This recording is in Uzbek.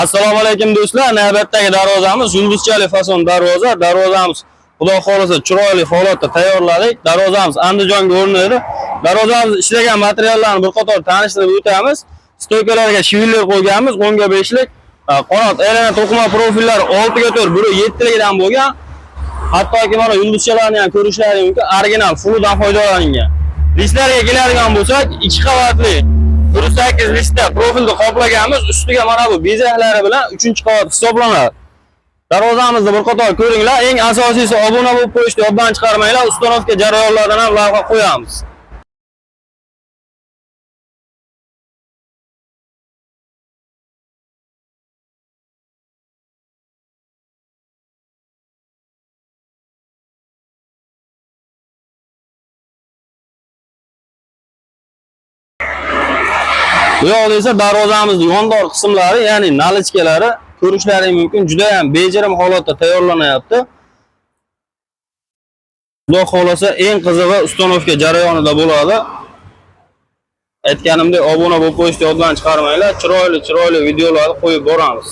Assalomu alaykum, do'stlar. Navbatdagi darvozamiz yulduzchali fason darvoza. Darvozamiz, Xudo xolasa, chiroyli holatda tayyorladik. Darvozamiz Andijonga o'rnaydi. Darvozamiz ishlagan materiallarni bir qator tanishtirib o'tamiz. Стойка larga швеллер qo'yganmiz, 10 ga 5 lik. Qanot aylana to'qima profillari 6 ga 4, biri 7 ligidan bo'lgan. Hattoki mana yulduzchalarni ham ko'rishlari mumkin. Original fuludan foydalangan. Listlarga keladigan bo'lsak, 2 qavatli 108 listda profilni qoplaganmiz. Ustiga mana bu bezaklari bilan 3-qavat hisoblanadi. Darvozamizni bir qator ko'ringlar. Eng asosiysi, obuna bo'lib qo'yishni yoddan chiqarmanglar. Установка jarayonlaridan ham lavha qo'yamiz. Bu yoqda esa darvozamizni yondor qismlari, ya'ni наличка lari ko'rishlaring mumkin. Juda ham bejirim holatda tayyorlanyapti. Xudo xolasa, eng qizig'i установка jarayonida bo'ladi. Aytganimdek, obuna bo'lib qo'yishni yoddan chiqarmanglar. Chiroyli chiroyli videolarni qo'yib boramiz.